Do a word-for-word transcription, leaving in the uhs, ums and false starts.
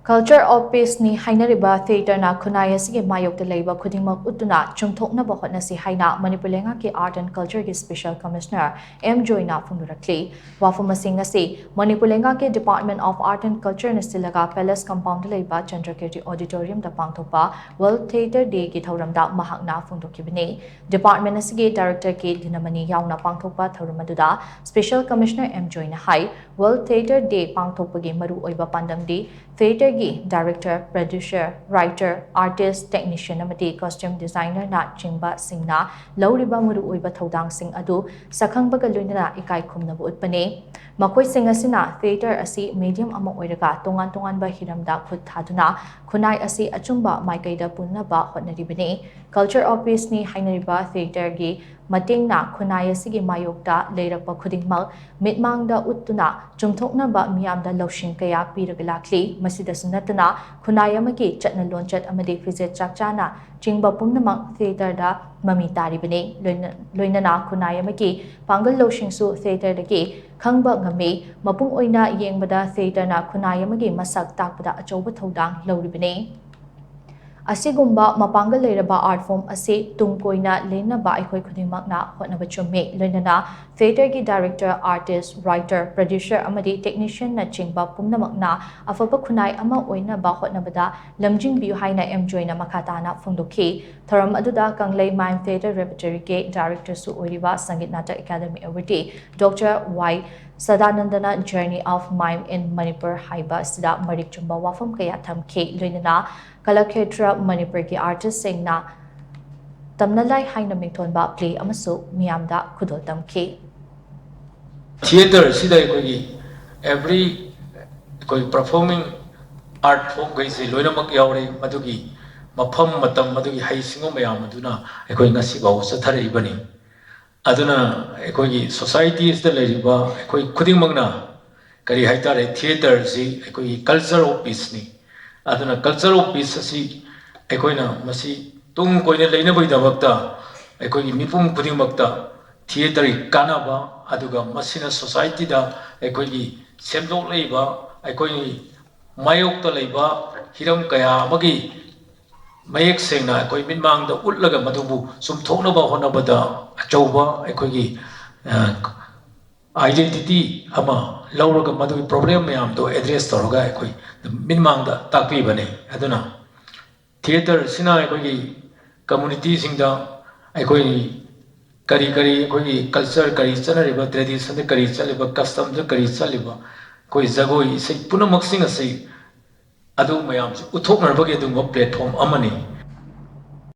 Culture of Peace ꯅꯤ ꯍꯥꯏꯅꯔꯤꯕ ꯊꯤꯌꯦꯇꯔꯅ ꯈꯨꯟꯅꯥꯏ ꯑꯁꯤꯒꯤ ꯃꯥꯌꯣꯛꯇ ꯂꯩꯕ ꯈꯨꯗꯤꯡꯃꯛ ꯎꯠꯇꯨꯅ ꯆꯨꯝꯊꯣꯛꯅꯕ ꯍꯣꯠꯅꯁꯤ ꯍꯥꯏꯅ ꯃꯅꯤꯄꯨꯔ ꯂꯩꯉꯥꯛꯀꯤ Art and Culture ꯒꯤ Special Commissioner ꯑꯦꯝ ꯖꯣꯏꯅ ꯐꯣꯡꯗꯣꯔꯛꯂꯤ꯫ ꯋꯥꯐꯝ ꯑꯁꯤ ꯉꯁꯤ ꯃꯅꯤꯄꯨꯔ ꯂꯩꯉꯥꯛꯀꯤ Department of Art and Culture ꯅ ꯁꯤꯜꯂꯒ Palace Compound ꯗ ꯂꯩꯕ ꯆꯟꯗ꯭ꯔꯀꯤꯔꯇꯤ Auditorium ꯗ ꯄꯥꯡꯊꯣꯛꯄ World Theatre Day ꯒꯤ ꯊꯧꯔꯝꯗ ꯃꯍꯥꯛꯅ ꯐꯣꯡꯗꯣꯛꯈꯤꯕꯅꯤ꯫ Department ꯑꯁꯤꯒꯤ Director ꯀꯦ ꯂꯤꯅꯃꯅꯤ ꯌꯥꯎꯅ ꯄꯥꯡꯊꯣꯛꯄ ꯊꯧꯔꯝ ꯑꯗꯨꯗ Special Commissioner ꯑꯦꯝ ꯖꯣꯏꯅ ꯍꯥꯏ, World Theatre Day ꯄꯥꯡꯊꯣꯛꯄꯒꯤ ꯃꯔꯨꯑꯣꯏꯕ ꯄꯥꯟꯗꯝꯗꯤ ꯊꯤꯌꯦꯇꯔꯒꯤ director, producer, writer, artist, technician ꯑꯃꯗꯤ costume designer ꯅ ꯆꯤꯡꯕꯁꯤꯡꯅ ꯂꯧꯔꯤꯕ ꯃꯔꯨꯑꯣꯏꯕ ꯊꯧꯗꯥꯡꯁꯤꯡ ꯑꯗꯨ ꯁꯛꯈꯪꯕꯒ ꯂꯣꯏꯅꯅ ꯏꯀꯥꯏ ꯈꯨꯝꯅꯕ ꯎꯠꯄꯅꯤ꯫ ꯃꯈꯣꯏꯁꯤꯡ ꯑꯁꯤꯅ ꯊꯤꯌꯦꯇꯔ ꯑꯁꯤ medium ꯑꯃ ꯑꯣꯏꯔꯒ ꯇꯣꯉꯥꯟ ꯇꯣꯉꯥꯟꯕ ꯍꯤꯔꯝꯗ ꯈꯨꯠ ꯊꯥꯗꯨꯅ ꯈꯨꯟꯅꯥꯏ ꯑꯁꯤ ꯑꯆꯨꯝꯕ ꯃꯥꯏꯀꯩꯗ ꯄꯨꯅꯕ ꯍꯣꯠꯅꯔꯤꯕꯅꯤ꯫ Culture of Peace ꯅꯤ ꯍꯥꯏꯅꯔꯤꯕ ꯊꯤꯌꯦꯇꯔꯒꯤ ꯃꯇꯦꯡꯅ ꯈꯨꯟꯅꯥꯏ ꯑꯁꯤꯒꯤ ꯃꯥꯌꯣꯛꯇ ꯂꯩꯔꯛꯄ ꯈꯨꯗꯤꯡꯃꯛ ꯃꯤꯠꯃꯥꯡꯗ ꯎꯠꯇꯨꯅ ꯆꯨꯝꯊꯣꯛꯅꯕ ꯃꯤꯌꯥꯝꯗ ꯂꯧꯁꯤꯡ ꯀꯌꯥ ꯄꯤꯔꯒ ꯂꯥꯛꯂꯤ꯫ ꯃꯁꯤꯗꯁꯨ ꯅꯠꯇꯅ ꯈꯨꯟꯅꯥꯏ ꯑꯃꯒꯤ ꯆꯠꯅ ꯂꯣꯟꯆꯠ ꯑꯃꯗꯤ ꯐꯤꯖꯦꯠ ꯆꯥꯛꯆꯥꯅ ꯆꯤꯡꯕ ꯄꯨꯝꯅꯃꯛ ꯊꯤꯌꯦꯇꯔꯗ ꯃꯃꯤ ꯇꯥꯔꯤꯕꯅꯤ꯫ ꯂꯣꯏꯅ-, ꯂꯣꯏꯅꯅ ꯈꯨꯟꯅꯥꯏ ꯑꯃꯒꯤ ꯄꯥꯡꯒꯜ ꯂꯧꯁꯤꯡꯁꯨ ꯊꯤꯌꯦꯇꯔꯗꯒꯤ ꯈꯪꯕ ꯉꯝꯃꯤ꯫ ꯃꯄꯨꯡ ꯑꯣꯏꯅ ꯌꯦꯡꯕꯗ ꯊꯤꯌꯦꯇꯔꯅ ꯈꯨꯟꯅꯥꯏ ꯑꯃꯒꯤ ꯃꯁꯛ ꯇꯥꯛꯄꯗ ꯑꯆꯧꯕ ꯊꯧꯗꯥꯡ ꯂꯧꯔꯤꯕꯅꯤ꯫ ꯑꯁꯤꯒꯨꯝꯕ ꯃꯄꯥꯡꯒꯜ ꯂꯩꯔꯕ art form ꯑꯁꯤ ꯇꯨꯡ ꯀꯣꯏꯅ ꯂꯦꯡꯅꯕ ꯑꯩꯈꯣꯏ ꯈꯨꯗꯤꯡꯃꯛꯅ ꯍꯣꯠꯅꯕ ꯆꯨꯝꯃꯤ꯫ ꯂꯣꯏꯅꯅ ꯊꯤꯌꯦꯇꯔꯒꯤ director, artist, writer, producer ꯑꯃꯗꯤ technician ꯅꯆꯤꯡꯕ ꯄꯨꯝꯅꯃꯛꯅ ꯑꯐꯕ ꯈꯨꯟꯅꯥꯏ ꯑꯃ ꯑꯣꯏꯅꯕ ꯍꯣꯠꯅꯕꯗ ꯂꯝꯖꯤꯡꯕꯤꯌꯨ ꯍꯥꯏꯅ ꯑꯦꯝ ꯖꯣꯏꯅ ꯃꯈꯥ ꯇꯥꯅ ꯐꯣꯡꯗꯣꯛꯈꯤ꯫ ꯊꯧꯔꯝ ꯑꯗꯨꯗ ꯀꯪꯂꯩ Mime Theatre Repertory ꯒꯤ director ꯁꯨ ꯑꯣꯏꯔꯤꯕ Sangeet Natak Akademi awardee doctor Y ꯁꯗꯥꯅꯟꯗꯅ Journey of Mime in Manipur ꯍꯥꯏꯕ ꯑꯁꯤꯗ ꯃꯔꯤꯛ ꯆꯨꯝꯕ ꯋꯥꯐꯝ ꯀꯌꯥ ꯊꯝꯈꯤ꯫ ꯂꯣꯏꯅꯅ ꯀꯂꯥꯈꯦꯇ꯭ꯔ ꯃꯅꯤꯄꯨꯔꯒꯤ artist ꯁꯤꯡꯅ ꯇꯝꯅ ꯂꯥꯏ ꯍꯥꯏꯅ ꯃꯤꯡꯊꯣꯟꯕ play ꯑꯃꯁꯨ ꯃꯤꯌꯥꯝꯗ ꯈꯨꯗꯣꯜ ꯇꯝꯈꯤ꯫ ꯊꯤꯌꯦꯇꯔꯁꯤꯗ ꯑꯩꯈꯣꯏꯒꯤ every ꯑꯩꯈꯣꯏ performing art form ꯈꯩꯁꯦ ꯂꯣꯏꯅꯃꯛ ꯌꯥꯎꯔꯦ꯫ ꯃꯗꯨꯒꯤ ꯃꯐꯝ, ꯃꯇꯝ, ꯃꯗꯨꯒꯤ ꯍꯩꯁꯤꯡꯕ ꯃꯌꯥꯝ ꯑꯗꯨꯅ ꯑꯩꯈꯣꯏ ꯉꯁꯤ ꯐꯥꯎꯕ ꯆꯠꯊꯔꯛꯏꯕꯅꯤ꯫ ꯑꯗꯨꯅ ꯑꯩꯈꯣꯏꯒꯤ society ꯑꯁꯤꯗ ꯂꯩꯔꯤꯕ ꯑꯩꯈꯣꯏ ꯈꯨꯗꯤꯡꯃꯛꯅ ꯀꯔꯤ ꯍꯥꯏꯇꯥꯔꯦ, ꯊꯤꯌꯦꯇꯔꯁꯤ ꯑꯩꯈꯣꯏꯒꯤ culture of peace ꯅꯤ꯫ ꯑꯗꯨꯅ culture of peace ꯑꯁꯤ ꯑꯩꯈꯣꯏꯅ ꯃꯁꯤ ꯇꯨꯡ ꯀꯣꯏꯅ ꯂꯩꯅꯕꯒꯤꯗꯃꯛꯇ ꯑꯩꯈꯣꯏꯒꯤ ꯃꯤꯄꯨꯝ ꯈꯨꯗꯤꯡꯃꯛꯇ ꯊꯤꯌꯦꯇꯔꯒꯤ ꯀꯥꯟꯅꯕ, ꯑꯗꯨꯒ ꯃꯁꯤꯅ society ꯗ ꯑꯩꯈꯣꯏꯒꯤ ꯁꯦꯝꯗꯣꯛꯂꯛꯏꯕ ꯑꯩꯈꯣꯏꯒꯤ ꯃꯥꯌꯣꯛꯇ ꯂꯩꯕ ꯍꯤꯔꯝ ꯀꯌꯥ ꯑꯃꯒꯤ ꯃꯌꯦꯛ ꯁꯦꯡꯅ ꯑꯩꯈꯣꯏ ꯃꯤꯠꯃꯥꯡꯗ ꯎꯠꯂꯒ ꯃꯗꯨꯕꯨ ꯆꯨꯝꯊꯣꯛꯅꯕ ꯍꯣꯠꯅꯕꯗ ꯑꯆꯧꯕ ꯑꯩꯈꯣꯏꯒꯤ identity ꯑꯃ ꯂꯧꯔꯒ ꯃꯗꯨꯒꯤ problem ꯃꯌꯥꯝꯗꯣ address ꯇꯧꯔꯒ ꯑꯩꯈꯣꯏ ꯃꯤꯠꯃꯥꯡꯗ ꯇꯥꯛꯄꯤꯕꯅꯤ꯫ ꯑꯗꯨꯅ theatreꯁꯤꯅ ꯑꯩꯈꯣꯏꯒꯤ communityꯁꯤꯡꯗ ꯑꯩꯈꯣꯏ ꯀꯔꯤ ꯀꯔꯤ ꯑꯩꯈꯣꯏꯒꯤ culture ꯀꯔꯤ ꯆꯠꯅꯔꯤꯕ, traditionꯗ ꯀꯔꯤ ꯆꯠꯂꯤꯕ, customꯗ ꯀꯔꯤ ꯆꯠꯂꯤꯕ, ꯑꯩꯈꯣꯏ ꯖꯒꯣꯏ ꯏꯁꯩ ꯄꯨꯝꯅꯃꯛꯁꯤꯡ ꯑꯁꯤ ꯑꯗꯨ ꯃꯌꯥꯝꯁꯤ ꯎꯠꯊꯣꯛꯅꯅꯕꯒꯤ ꯑꯗꯨꯒꯨꯝꯕ platform ꯑꯃꯅꯤ꯫